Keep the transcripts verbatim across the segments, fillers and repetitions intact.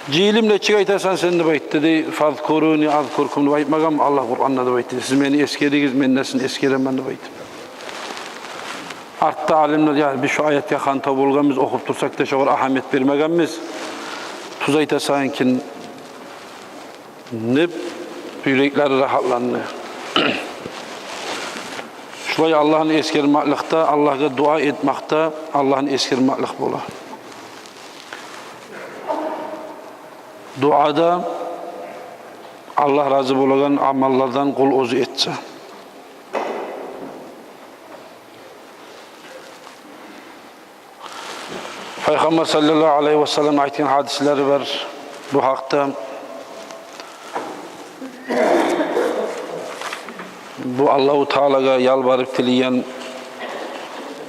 Жыйылып нечик айтасан сен деп айтды дей. «Фазкуруни азкуркум» деп айтмагъанмы Аллагь Къуранда деп айтды. «Сиз мени эсгеригиз, мен де сизин эсгеремен» деп айтды. Артда алимлер, я, биз шу аятгъа хантав болгъанбыз, охуп турсакъ да шогъар агьамият бермегенбиз. Тюз айтасан экен деп, юреклери рагьатланды. Шулай Аллагьны эсгермекликде, Аллагьгъа дуа этмекде Аллагьны эсгермеклик бола. Дуа да Аллагь рази болагъан амаллардан къул оьзю этсе. Пайхаммар саллаллагьу алайгьи васаллам айтгъан гьадислери бар бу гьакъда. Бу Аллагьу Таалагъа ялбарып тилейген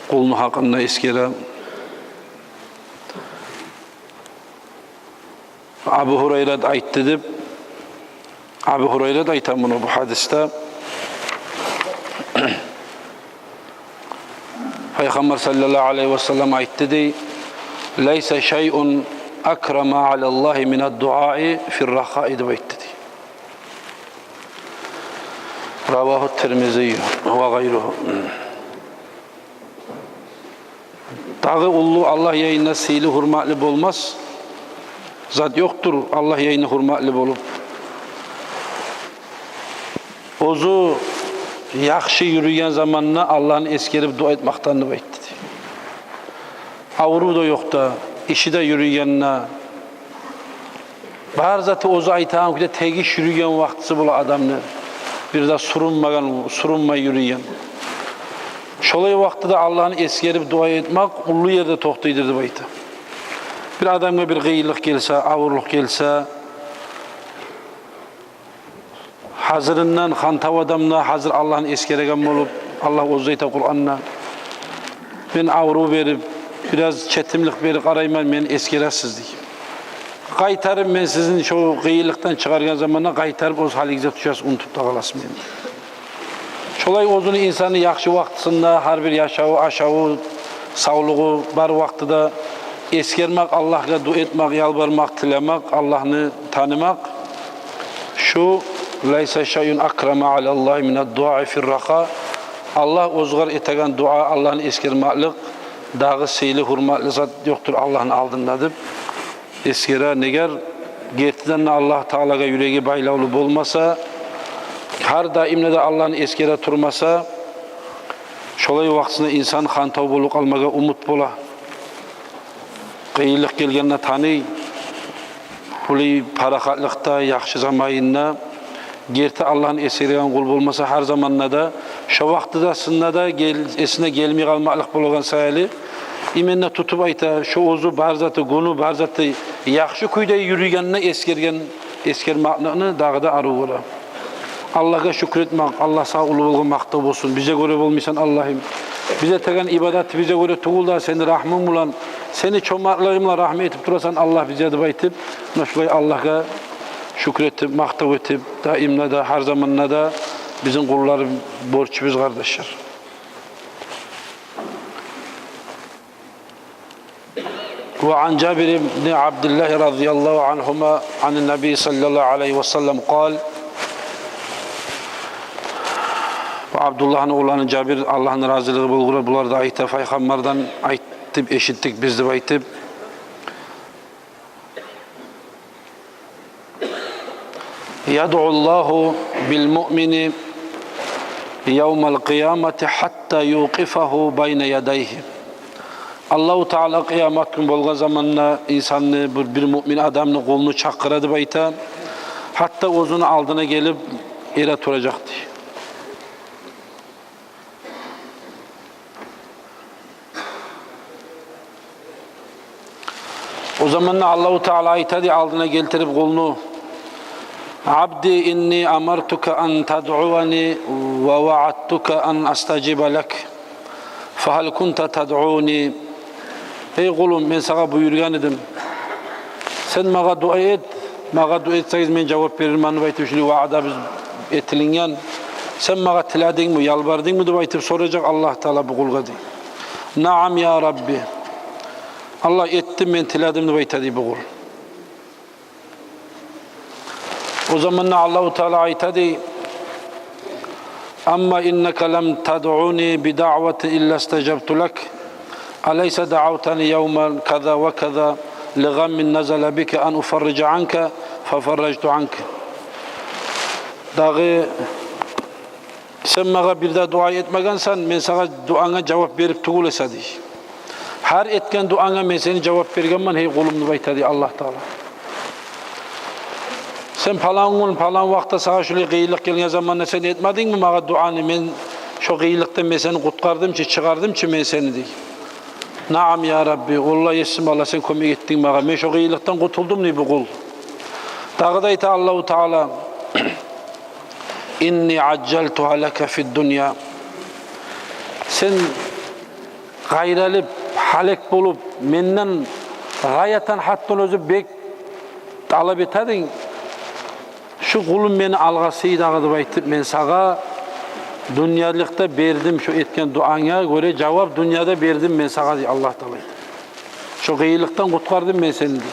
къулну гьакъында эсгере. Абу Гьурайрат айтды деп, Абу Гьурайрат айта муну бу гьадисде. Пайхаммар саллаллагьу алайгьи васаллам айтды дей: «Лайса шайун акрама алаллагьи минад-дуаи фир-рахаи» деп айтды дей. Равагьу Тирмизи ва гъайругьу. Дагъы уллу Аллагь янында сыйлы, гьюрметли болмас зат ёкъдур Аллагь янында гьюрметли болуп, оьзю яхшы юрюйген заманда Аллагьны эсгерип дуа этмекден деп айтды дей. Аврув да ёкъда, иши де юрюйгенде, бар заты оьзю айтагъан кюйде тегиш юрюйген вакътиси бола адамны. Бир де сурунмагъан, сурунмай юрюйген. Шолай вакътиде Аллагьны эсгерип дуа этмек уллу ерде токътайдыр деп айта. Бир адамгъа бир къыйынлыкъ гелсе, авурлукъ гелсе, гьазириндан хантав адам да гьазир Аллагьны эсгереген болуп, Аллагь оьзю айта Къуранда: «Мен аврув берип, бираз четимлик берип къарайман, мени эсгересиз», – дей. «Къайтарып мен сизин шо къыйынлыкъдан чыгъаргъан заманда къайтарып оьз гьалигизге тюшесиз, унутуп да къаласыз мени». Шолай оьзюню, инсанны яхшы вакътисинде, гьар бир яшаву, ашаву, савлугъу бар вакътиде эсгермек, Аллагьгъа дуа этмек, ялбармакъ, тилемек, Аллагьны танымакъ. Шу «Лайса шайун акрама алаллагьи минад-дуаи фир-раха». Аллагь оьзюгер этеген дуа, Аллагьны эсгермеклик дагъы сыйлы, гьюрметли зат ёкъдур Аллагьны алдында деп эсгере. Негер гертиден де Аллагь Таалагъа юреги байлавлу болмаса, гьар даимде де Аллагьны эсгере турмаса, шолай вакътисинде инсан хантав болуп къалмагъа умут бола. Къыйынлыкъ гелгенде таный, уллу парахатлыкъда, яхшы заманында герти Аллагьны эсгереген къул болмаса, гьар заманда да, шо вакътидесинде де гел-, эсине гелмей къалмакълыкъ болагъан саялы, именно тутуп айта, шо оьзю бар заты, гюню бар заты яхшы кюйде юрюйгенде эсгерген, эсгермекликни дагъы да арив гёре. Аллагьгъа шюкюр этмек: «Аллагь, сагъа уллу болгъан макътав болсун. Бизге гёре болмайсан, Аллагьым. Биз этеген ибадат бизге гёре тюгюл де, сени рагьмунг булан, сени чомартлыгъынг булан рагьму этип турасан, Аллагь, бизге», – деп айтып, муна шулай Аллагьгъа шюкюр этип, макътав этип, даимде де, гьар заманда да бизин къуллар борчубуз, къардашлар. وعن جابر بن عبد الله رضي الله عنهما عن النبي صلى الله عليه وسلم قال. Бу Абдуллагьны уланы Жабир, Аллагьны разилиги болгъур, булар да айта: «Пайхаммардан айтып эшитдик биз», – деп айтып. يدعو الله بالمؤمن يوم القيامة حتى يوقفه بين يديه. Аллагьу Таала къыямат гюн болгъан заманда инсанны, бир, бир муъмин адамны, къулну чакъыра деп айта, гьатта оьзюню алдына гелип эретуражакъ дей. О заманда Аллагьу Таала айта дей, алдына гелтирип къулну: «عبدي إني أمرتك أن تدعوني ووعدتك أن أستجيب لك، فهل كنت تدعوني؟» «Эй къулум, мен сагъа буюргъан эдим, сен магъа дуа эт, магъа дуа этсегиз, мен жавап берермен деп айтып, шулай ваъда биз этилинген. Сен магъа тиледингми, ялбардынгмы?» – деп айтып соражакъ Аллагьу Таала бу къулгъа дей. «نعم يا رب». «Аллагь, этдим, мен тиледим», – деп айта дей бу къул. О заманда Аллагьу Таала айта дей: «Амма иннака лам тадъуни би даъватин илла стажабту лак. Алайса даъавтани явма каза ва каза ли гъаммин назала бика ан уфаррижа анка, фа фарражту анка». Дагъы сен магъа бир де дуа этмегенсен, мен сагъа дуанга жавап берип тюгюл эсе дей. Гьар этген дуанга мен сени жавап бергенмен, гьей къулум, деп айта дей Аллагь Таала. Сен палан гюн, палан вакътиде сагъа шулай къыйынлыкъ гелген заманда сен этмедингми магъа дуаны, мен шо къыйынлыкъдан мен сени къутгъардым чы, чыгъардым чы мен сени дей. Наам, я Рабби, валлагь, есим Аллагь, сен кёмек этдинг магъа, мен шо къыйынлыкъдан къутулдум дей бу къул. Дагъы да айта Аллагьу Таала: «Инни ажжалтугьа лака фид дунья». Сен къайрылып, гьалек болуп, менден гъаятан, гьатдан оьзю бек талап этединг. Шу къулум мени алгъасай дагъы деп айтып, мен сагъа дюньялыкъда бердим, шо этген дуанга гёре жавап дюньяда бердим мен сагъа дей Аллагь Таала айта. Шо къыйынлыкъдан къутгъардым мен сени дей.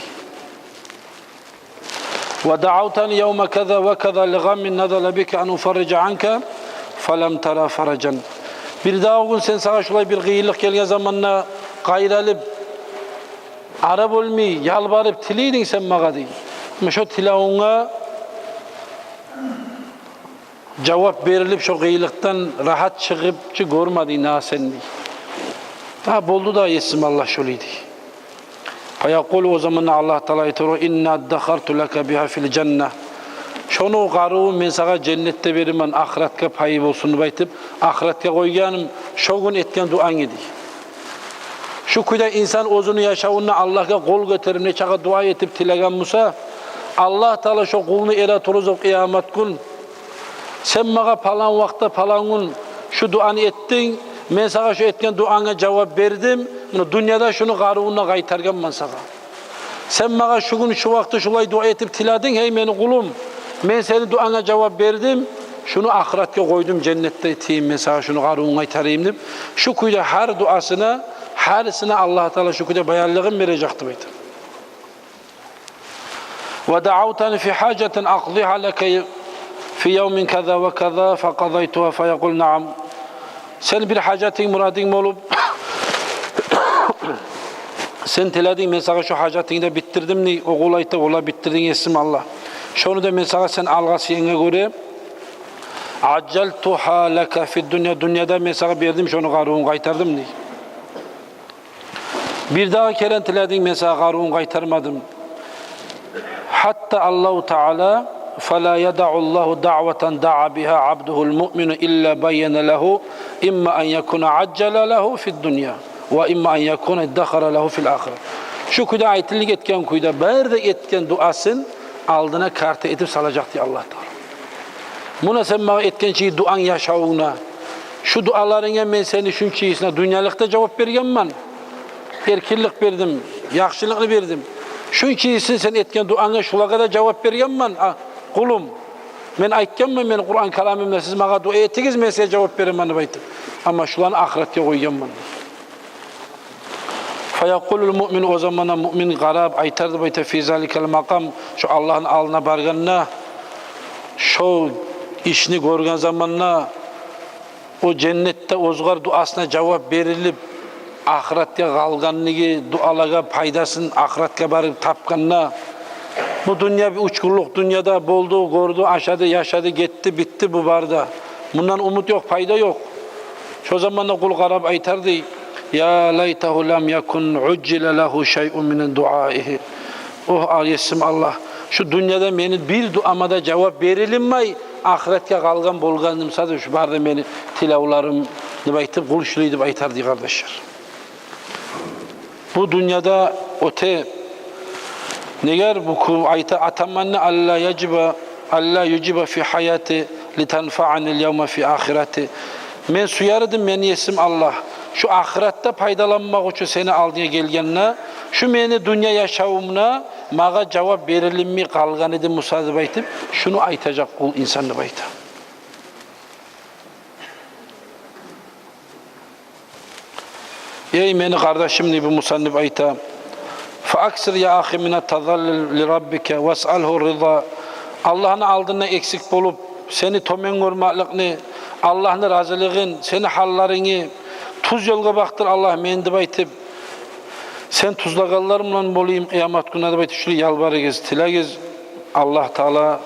«Ва даъавтани явма каза ва каза ли гъаммин назала бика ан уфаррижа анка, фалам тара фаражан». Бир дагъы гюн сен, сагъа шулай бир къыйынлыкъ гелген заманда къайрылып, ара болмай, ялбарып тилей эдинг сен магъа дей. Амма шо тилевюнге жавап берилип, шо къыйынлыкъдан рагьат чыгъып чы гёрмединг дагъы сен дей. Дагъы болду дагъы, есим Аллагь, шолай дей. Фаякъулу, о заманда Аллагь Таала айтар: «Инни аддахарту лака бигьа фил жанна». Шону къарувун мен сагъа женнетде беремен, ахыратгъа пайы болсун деп айтып, ахыратгъа къойгъаным шо гюн этген дуанг эди. Шу кюйде инсан оьзюню яшавунда Аллагьгъа къол гётерип, нечакъы дуа этип тилеген буса, Аллагь Таала шо къулну эретургъузуп къыямат гюн: «Сен магъа палан вакътиде, палан гюн шу дуаны этдинг, мен сагъа шу этген дуанга жавап бердим, муна дюньяда шуну къарувун да къайтаргъанман сагъа. Сен магъа шу гюн, шу вакътиде шулай дуа этип тилединг, гьей мени къулум, мен сени дуанга жавап бердим, шуну ахыратгъа къойдум, женнетде этейим мен сагъа шуну къарувун къайтарайым», – деп, шу кюйде гьар дуасына, гьарисине Аллагь Таала шу кюйде баянлыгъын бережек деп айта. «Ва даъавтани фи гьажатин акъдигьа лака фи явмин каза ва каза факъадайтугьа», – фаякъул: «Наам». Сен бир гьажатынг, мурадынг болуп, сен тилединг, мен сагъа шу гьажатынгны да битдирдим дей. О къул айта: «Валлагь, битдирдинг, есим Аллагь. Шону да мен сагъа сен алгъасайгъангъа гёре, ажжалтугьа лака фид дунья, дюньяда мен сагъа бердим, шону къарувун къайтардым», – дей. Бир дагъы керен тилединг, мен сагъа къарувун къайтармадым. Гьатта Аллагьу Таала: «Фала ядаъуллагьу даъватан даъа бигьа абдугьул муъмину илла байяна лагьу имма ан якуна ажжала лагьу фид дунья ва имма ан якуна иддахара лагьу фил ахира». Шу кюйде айтылып гетген кюйде, бары да этген дуасын алдына карта этип салажакъ дей Аллагь Таала. Муна сен магъа этген чи дуанг яшавунгда, шу дуаларынга мен сени шунчасына дюньялыкъда жавап бергенмен, эркинлик бердим, яхшылыкъны бердим. Шунчасын сен этген дуанга, шулагъа да жавап бергенмен, а, къулум. Мен айтгъанман, мени Къуран каламымда, сиз магъа дуа этигиз, мен сизге жавап беремен деп айтып. Амма шуланы ахыратгъа къойгъанман. Фаякъулул муъмин, о заманда муъмин къарап айтар деп айта, фи заликал макъам, шо Аллагьны алдына баргъанда, шо ишни гёрген заманда, о женнетде оьзгер дуасына жавап берилип, ахыратгъа къалгъанлыгъы, дуалагъа пайдасын ахыратгъа барып тапгъанда, бу дюнья бир уьч гюнлюк дюньяда болду, гёрдю, ашады, яшады, гетди, битди бу бары да. Мундан умут ёкъ, пайда ёкъ. Шо заманда къул къарап айтар дей: «Я лайтагьу лам якун ужжила лагьу шайъун мин дуаигьи». Огь, а, есим Аллагь, шу дюньяда мени бир дуама да жавап берилинмей, ахыратгъа къалгъан болгъан эди буса деп, шу бары да мени тилевлерим, деп айтып, къул шулай деп айтар дей, къардашлар. Бу дюньяда оьте. Негер бу ку-, айта: «Атаманна алла яжиба, алла южиба фи гьаяти литанфаъанил явма фи ахирати». Мен сюер эдим, мени есим Аллагь, шу ахыратда пайдаланмакъ учун сени алдынга гелгенде, шу мени дюнья яшавумда магъа жавап берилинмей къалгъан эди буса деп айтып, шуну айтажакъ къул, инсан деп айта. Эй мени къардашым, дей бу мусанниф айта, фааксир я ахи мина тазаллул ли раббика васъалгьу риза Аллагьны алдында эксик болуп, сени тёбен гёрмекликни, Аллагьны разилигин, сени гьалларынгны тюз ёлгъа бакъдыр, Аллагь, мени деп айтып, сен тюзлегенлер булан болайым къыямат гюню деп айтып, шулай ялбарыгъыз, тилегиз. Аллагь Таала,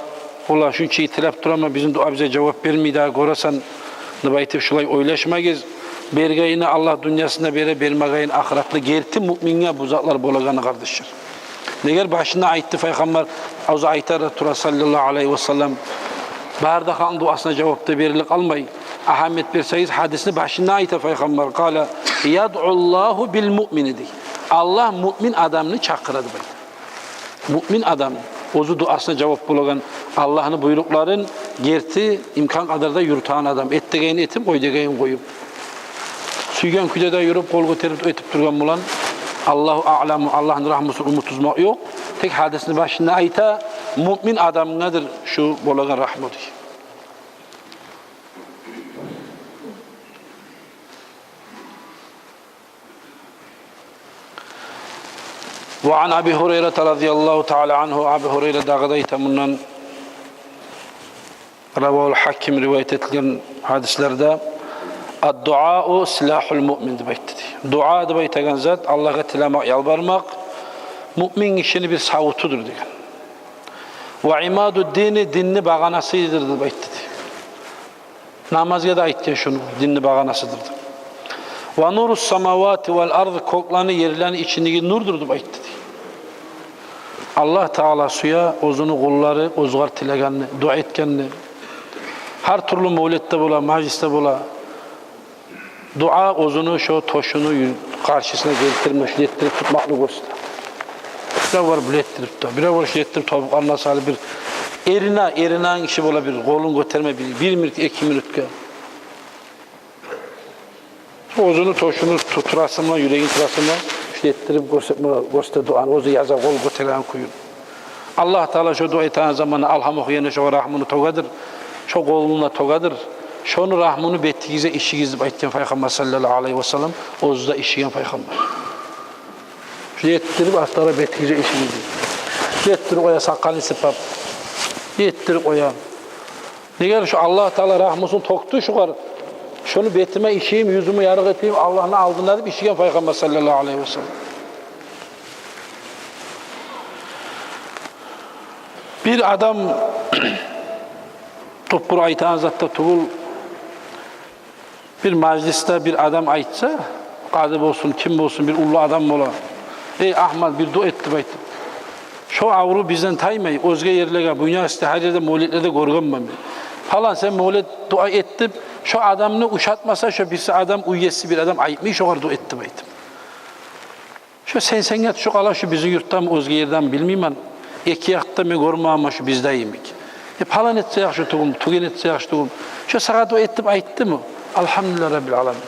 олар шунча тилеп тураман, бизин дуабызгъа жавап бермей дагъы, гёресен, деп айтып, шулай ойлашмагъыз. Бергенине Аллагь дюньясында бере, бермегенине ахыратда. Герти муъминге бу затлар болагъаны, къардашлар. Неге башында айтды Пайхаммар, оьзю айта да тура, саллаллагьу алайгьи ва саллам, бары да халкъны дуасына жавап да берилип къалмай. Агьамият берсегиз, гьадисни башында айта Пайхаммар, къала: «Ядъуллагьу бил муъмини», — дей. Аллагь муъмин адамны чакъыра деп айта. Муъмин адам, оьзю дуасына жавап болагъан, Аллагьны буйрукъларын герти имкан къадарда юрютеген адам, эт дегенин этип, къой дегенин къоюп, сюйген кюйде де юрюп, къол гётерип этип тургъан булан, Аллагьу аъламу, Аллагьны рагьмусун умут уьзмек ёкъ. Тек гьадисни башында айта, муъмин адамгъадыр шу болагъан рагьму, дей. Ва ан Аби Гьурайрата радияллагьу таала ангьу, Аби Гьурайра дагъы да айта мундан, равагьул Гьаким, риваят этилген гьадислерде: «Ад-дуау силагьул муъмин», — деп айтды, дей. Дуа деп айтагъан зат, Аллагьгъа тилемек, ялбармакъ, муъмин гишини бир савутудур деген. «Ва имадуд-дини, динни багъанасыдыр», — деп айтды, дей. Намазгъа да айтгъан шуну, динни багъанасыдыр деп. «Ва нурус-самавати вал-ард, кёклени, ерлени ичиндеги нурдур», — деп айтды, дей. Аллагь Таала сюе оьзюню къуллары оьзюгер тилегенни, дуа этгенни. Гьар тюрлю мавлетде бола, мажлисде бола. Дуа оьзюню шо тёшюню ю-, къаршысына гелтирме, шулай этдирип тутмакъны гёрсете. Бирев бар булай этдирип тута, бирев бар шулай этдирип тобукъларына салып, бир эрине, эринеген гиши бола, бир къолун гётерме, бир, бир минут, эки минутгъа. Оьзюню тёшюню ту-, турасымла, юрегин турасымла, шулай этдирип гёрсетме, гёрсете дуаны, оьзю яза къол гётерген кюйню. Аллагь Таала шо дуа этеген заманда алгьам охуйгъанда шогъар рагьмуну тёгедир, шо къолуна тёгедир. Шону рагьмуну бетигизге ишигиз деп айтгъан Пайхаммар, саллаллагьу алайгьи ва саллам, оьзю де ишиген Пайхаммар. Шулай этдирип, астара бетигизге ишигиз деп. Шулай этдирип къоя, сакъалын сыпап, этдирип къоя. Неге шо Аллагь Таала рагьмусун тёкдю шогъар, шону бетиме ишийим, юзюмю ярыкъ этейим Аллагьны алдында деп ишиген Пайхаммар, саллаллагьу алайгьи ва саллам. Бир адам туппур айтагъан зат да тюгюл, бир мажлисде бир адам айтса, къады болсун, ким болсун, бир уллу адам бола: «Эй, Агьмат, бир дуа эт», — деп айтып. Шо аврув бизден таймай, оьзге ерлеге, буньясты гьар ерде, мавлетлерде гёргенмен мен. «Палан, сен мавлет дуа эт», — деп, шо адамны ушатмаса, шо бириси адам, уьй еси бир адам айтмай шогъар дуа эт деп айтып. Шо сен-сенге тюшюп къала, шо бизин юртдамы, оьзге ердеми билмеймен. Эки якъда мен гёрмегенмен шо бизде йимик. Э, палан этсе яхшы тюгюлмю, тюген этсе яхшы тюгюлмю? Шо сагъа дуа эт деп айтдымы? Альгьамдулиллагь раббиль аламин.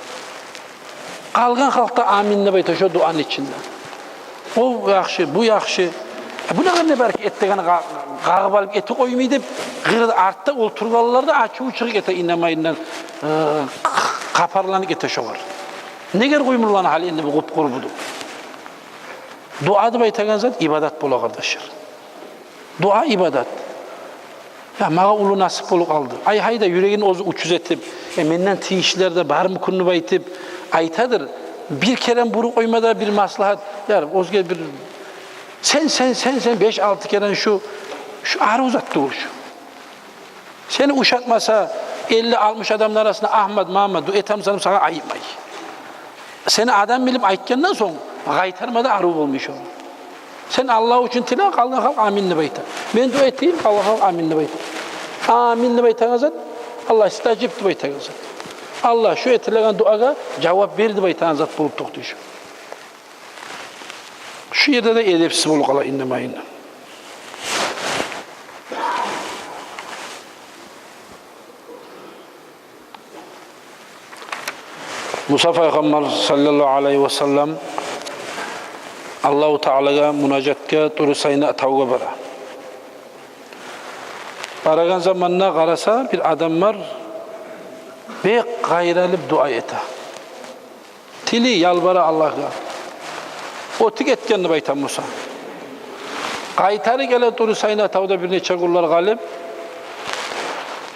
Къалгъан халкъ да амин деп айта шо дуаны ичинде. О яхшы, бу яхшы. Э, бу не къадар, не бар ки, эт дегенни къа-, къагъып алып этип къоймай деп, къырда, артда олтургъанлар да ачуву чыгъып гете, инамайындан, э, къапарланып гете шогъар. Неге къоймайланы гьали энди бу къуп-къуру буду? Дуа деп айтагъан зат ибадат бола, къардашлар. Дуа ибадат. Я, магъа уллу насип болуп къалды. Ай, гьай да, юрегин оьзю учуз этип, э, менден тийишлер де бармы экен деп айтып айтадыр. Бир керен буруп къойма да бир маслагьат. Я, оьзге бир сен, сен, сен, сен беш-алты керен шу, шу арив зат тюгюл шу. Сени ушатмаса, элли-алтмыш адамны арасында Агьмат, Магьаммат, дуа этемисен деп сагъа айтмай. Сени адам билип айтгъандан сонг, къайтарма да арив болмай шону. Сен Аллагь учун тиле, къалгъан халкъ амин деп айта. Мен дуа этейим, къалгъан халкъ амин деп айта. Амин деп айтагъан зат, Аллагь, истажиб деп айтагъан зат. Аллагь, шу этилеген дуагъа жавап бер деп айтагъан зат болуп токътай шу. Шу ерде де эдепсиз болуп къала инамайын. Муса пайхаммар, саллаллагьу алайгьи ва саллам, Аллагьу Таалагъа мунажатгъа, Туру Сайна тавгъа бара. Барагъан заманда къараса, бир адам бар, бек къайрылып дуа эте. Тилей, ялбара Аллагьгъа. Оьтюк этген деп айта Муса. Къайтарып геле Тур Сайна тавда бир нече гюнлер къалып,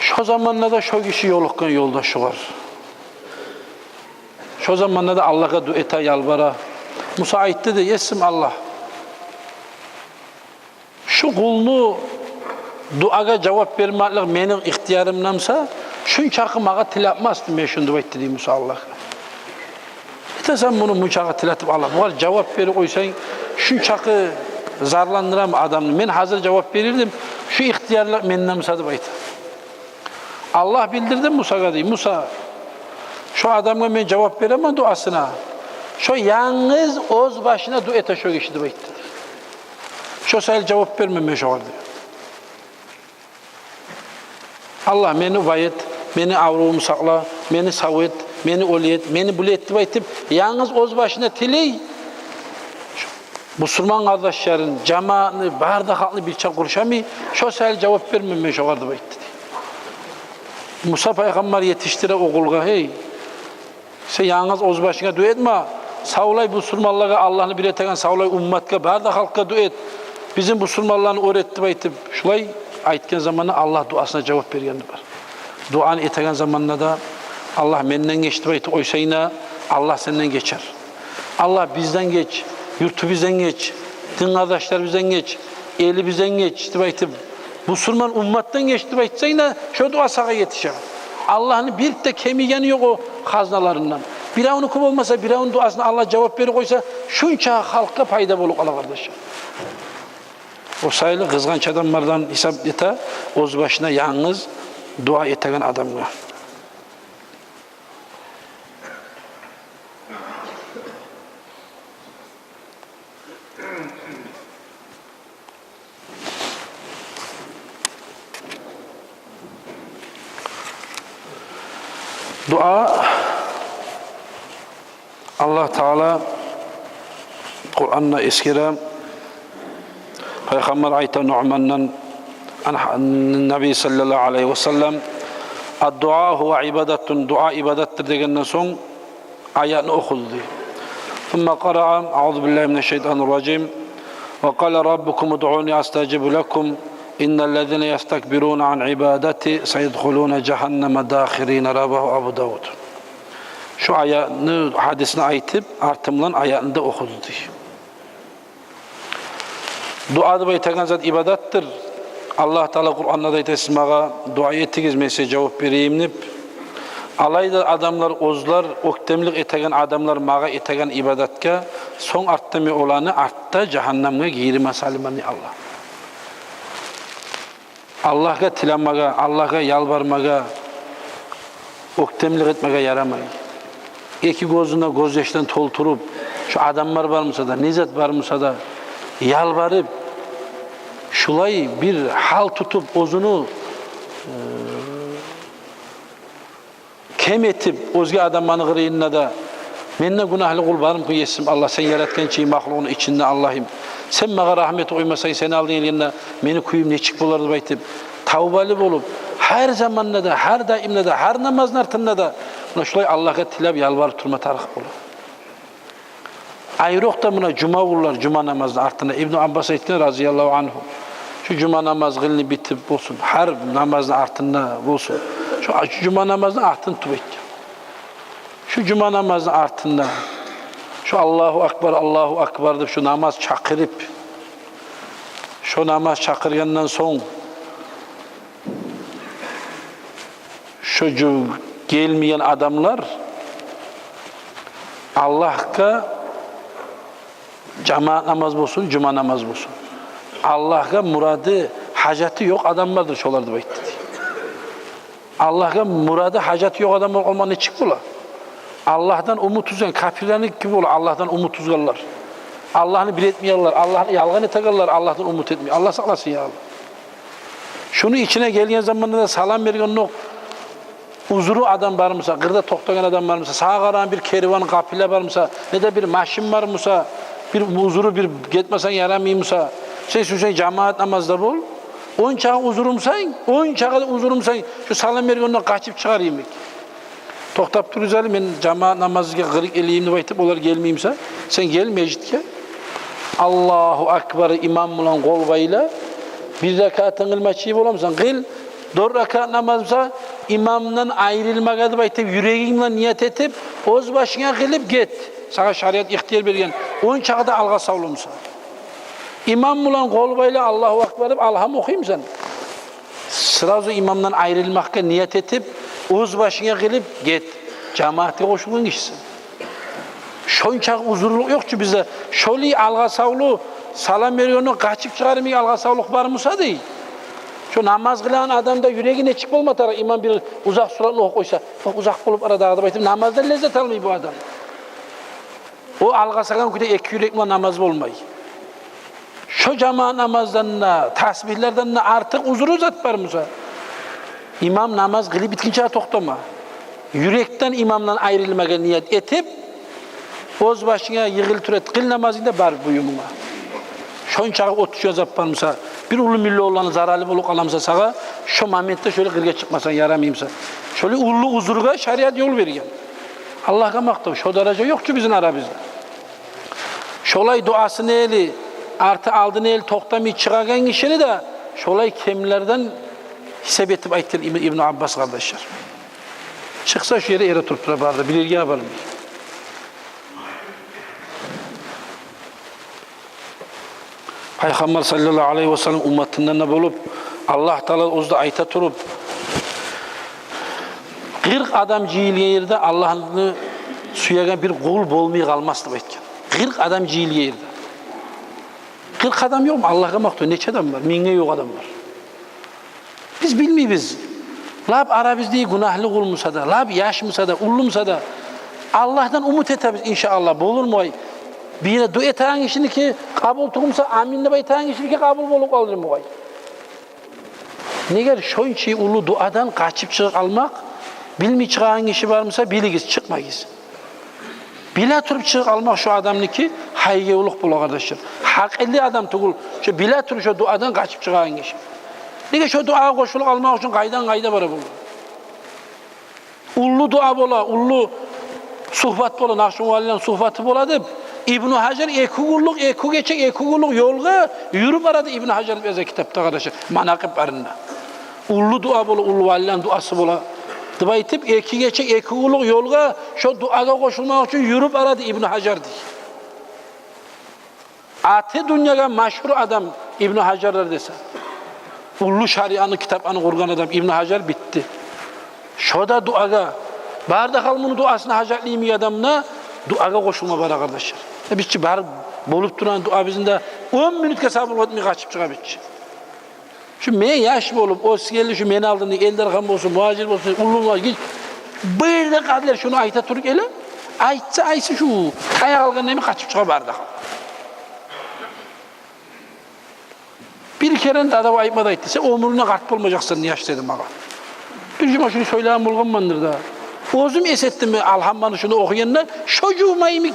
шо заманда да шо гиши ёлукъгъан ёлдаш шогъар. Шо заманда да Аллагьгъа дуа эте, ялбара. Муса айтды дей: «Есим Аллагь, шу къулну дуагъа жавап бермеклик мени ихтиярымда буса, шунчакъы магъа тил этмес эдим мен шуну», — деп айтды дей Муса Аллагьгъа. «Этесен муну мунчакъы тил этип, Аллагь, бугъар жавап берип къойсанг, шунчакъы зарландырамы адамны? Мен гьазир жавап берир эдим, шу ихтиярлыкъ менде буса», — деп айта. Аллагь билдирди Мусагъа дей: «Муса, шо адамгъа мен жавап беремен дуасына. Шо янгыз оьз башына дуа эте шо гиши», — деп айтды дей. «Шо саялы жавап бермен мен шогъар», — дей. «Аллагь, мени бай эт, мени аврувум сакъла, мени сав эт, мени олай эт, мени булай эт», — деп айтып, янгыз оьз башына тилей. Бусурман къардашларын, жамаатны, бары да халкъны бирче къуршамай, «Шо саялы жавап бермен мен шогъар», — деп айтды дей. Муса пайхаммар етишдире о къулгъа: «Гьей, сен янгыз оьз башынга дуа этме, савлай бусурманлагъа, Аллагьны бир этеген савлай умматгъа, бары да халкъгъа дуа эт, бизин бусурманланы оьр эт», — деп айтып, шулай айтгъан заманда Аллагь дуасына жавап бергени бар. Дуаны этеген заманда да: «Аллагь, менден геч», — деп айтып къойсанг да, Аллагь сенден гечер. «Аллагь, бизден геч, юртубуздан геч, дин къардашларыбыздан геч, элибизден геч», — деп айтып, «бусурман умматдан геч», — деп айтсанг да, шо дуа сагъа етише. Аллагьны бир де кемигени ёкъ о хазналарындан. Биревнюкю болмаса, биревню дуасына Аллагь жавап берип къойса, шунча халкъгъа пайда болуп къала, къардашлар. О саялы къызгъанч адамлардан гьисап эте оьз башына янгыз дуа этеген адамгъа. Дуа. Аллагь Таала Къуранда эсгере, пайхаммар айта Нуъмандан, ан, ан Наби саллаллагьу алайгьи ва саллам: «Ад-дуа гьува ибадатун», дуа ибадатдыр дегенден сонг, аятны охуду дей. Сумма къараа: «Аузу биллагьи минаш-шайтанир-ражим. Ва къала раббукум удъуни астажиб лакум. Инналлазина ястакбируна ан ибадати сайадхулуна жагьаннама дахирин». Равагьу Абу Давуд. Шу аятны, гьадисни айтып, артындан аятны да охуду дей. Дуа деп айтагъан зат ибадатдыр. Аллагь Таала Къуранда да айта: «Сиз магъа дуа этигиз, мен сизге жавап берейим», — деп. Алайда адамлар, оьзлер, оьктемлик этеген адамлар магъа этеген ибадатгъа, сонг артда мен оланы артда жагьаннамгъа гийирме саламан дей Аллагь. Аллагьгъа тилемеге, Аллагьгъа ялбармагъа, оьктемлик этмеге ярамай. Эки гёзюн де гёзьяшдан толтуруп, шу адамлар бар буса да, не зат бар буса да, ялбарып, шулай бир гьал тутуп, оьзюню, э, кем этип, оьзге адамланы къырыйында да: «Менден гюнагьлы къул бармы ки, есим Аллагь, сен яратгъан чи махлукъну ичинде, Аллагьым? Сен магъа рагьмат къоймасанг, сени алдынга гелгенде мени кююм нечик болар?» — деп айтып, тавбалы болуп, гьар заманда да, гьар даимде де, гьар намазны артында да муна шулай Аллагьгъа тилеп, ялбарып турма тарыкъ бола. Айрокъда муна жума гюнлер, жума намазны артында. Ибну Аббас айтгъан, разияллагьу ангьу, шу жума намаз къылынып битип болсун, гьар намазны артында болсун, шу, шу жума намазны артын тутуп айтгъан. Шу жума намазны артында шу «Аллагьу акбар, Аллагьу акбар» деп шу намаз чакъырып, шу намаз чакъыргъандан сонг, шу жу-, гелмейген адамлар Аллагьгъа, жамаат намаз болсун, жума намаз болсун, Аллагьгъа мурады, гьажаты ёкъ адамлардыр шолар деп айтды дей. Аллагьгъа мурады, гьажаты ёкъ адамлар болмаса нечик бола? Аллагьдан умут уьзген капирлени ким бола? Аллагьдан умут уьзгенлер, Аллагьны бир этмейгенлер, Аллагьны ялгъан этегенлер Аллагьдан умут этмей. Аллагь сакъласын, я Аллагь. Шуну ичине гелген заманда да салам берген ёкъ, узуру адам бар буса, къырда токътагъан адам бар буса, сагъа къарагъан бир кериван, къапила бар буса, не де бир машин бар буса, бир узуру, бир гетмесенг ярамай буса, сен сюйсенг жамаат намазда бол. Ончакъы узурумсанг, ончакъы да узурумсанг, шу салам берген ёкъ, къачып чыгъар йимик. Токътап туругъуз гьали, мен жамаат намазгъа къырып гелейим деп айтып, олар гелмей буса, сен гел межитге. Аллагьу акбар, имам булан къол байла. Бир ракаатын къылмакъчы боламысан, къыл. Дёрт ракаат намаз буса, имамдан айрылмагъа деп айтып, юрегинг булан ният этип, оьз башынга къылып гет. Сагъа шариат ихтияр берген. Ончакъы да алгъасавлумусан. Имам булан къол байла, Аллагьу акбар деп, алгьам охуймусан. Сразу имамдан айрылмакъгъа ният этип, оьз башынга къылып гет. Жамаатгъа къошулгъан гишисен. Шончакъы узурлукъ ёкъ чу бизде. Шолай алгъасавлу, салам бергенде къачып чыгъар йимик алгъасавлукъ бармуса дей. Шо намаз къылагъан адамда юреги нечик болма тарыкъ, имам бир узакъ суратны охуп къойса, узакъ болуп бара дагъы деп айтып, намаздан леззет алмай бу адам. О алгъасагъан кюйде эки юрек булан намаз болмай. Шо жамаат намаздан да, тасбигьлерден де артыкъ узуру зат бармуса, имам намаз къылып битгинче токътама. Юрекден имамдан айрылмагъа ният этип, оьз башынга йыгъыл тур эт, къыл намазынгны да бар буюмунга. Шончакъы оьтюшген зат бармуса, бир уллу миллионланы заралы болуп къаламыса сагъа, шо моментде шолай къыргъа чыкъмасанг ярамаймыса. Шолай уллу узургъа шариат ёл берген. Аллагьгъа макътав, шо даража ёкъ чу бизин арабызда. Шолай дуасын эли, арты-алдын эли токътамай чыгъагъан гишини де шолай кемлерден гьисап этип айтгъан Ибн, Ибну Аббас, къардашлар. Чыкъса, шу ерде эретуруп тура бары да, бир ерге бармай. Пайхаммар саллаллагьу алайгьи васаллам умматындан да болуп, Аллагь Таала оьзю де айта туруп, къыркъ адам жыйылгъан ерде Аллагьны сюеген бир къул болмай къалмас деп айтгъан. Къыркъ адам жыйылгъан ерде. Къыркъ адам ёкъму? Аллагьгъа макътав, нече адам бар? Мингге ёкъ адам бар. Биз билмейбиз. Лап арабызда гюнагьлы къулмуса да, лап яшмуса да, уллумуса да, Аллагьдан умут этебиз, иншааллагь, болур бугъай. Бир дуа этеген гишиники къабул тюгюлмюсе, амин деп айтагъан гишиники къабул болуп къалыр бугъай. Неге шонча уллу дуадан къачып чыгъып къалмакъ? Билмей чыгъагъан гиши бармуса, билигиз, чыкъмагъыз. Биле туруп чыгъып къалмакъ шо адамники гьайгевлюк бола, къардашлар. Гьакъыллы адам тюгюл шо биле туруп шо дуадан къачып чыгъагъан гиши. Неге шо дуагъа къошулуп къалмакъ учун къайдан къайда бара бола? Уллу дуа бола, уллу сугьбат бола, Накъшбанди валилени сугьбаты бола деп, Ибну Гьажар эки гюнлюк, эки гече, эки гюнлюк ёлгъа юрюп барады Ибну Гьажар деп яза китапда, къардашлар, Манакъиблеринде. Уллу дуа бола, уллу валилени дуасы бола деп айтып, эки гече, эки гюнлюк ёлгъа шо дуагъа къошулмакъ учун юрюп барады Ибну Гьажар дей. Аты дюньягъа машгьур адам Ибну Гьажарлар десе. Уллу шариатны китапланы къургъан адам Ибну Гьажар, битди. Шо да дуагъа. Бары да халкъ муну дуасына гьажатлы йимик адамны дуагъа къошулма бара, къардашлар. Э, биз чи бар болуп тургъан дуабызны да он минутгъа сабурлукъ этмей къачып чыгъабыз чы. Шу мен яш болуп, оьсгенли шу мен алдымда, Элдархан болсун, Мугьажир болсун, уллу Мугьажир, гич-, бир де къадилер шуну айта туруп геле, айтса, айтсын, шу таякъ алгъан йимик къачып чыгъа бары да. Бир керен де адам айтмады, айтды: «Сен оьмюрюнгде къарт болмажакъсан, яш», — деди магъа. Дюр, жума шуну сёйлеген болгъанмандыр да. Оьзюм эс этдим, алгьамманы шуну охуйгъанда, шо жума йимик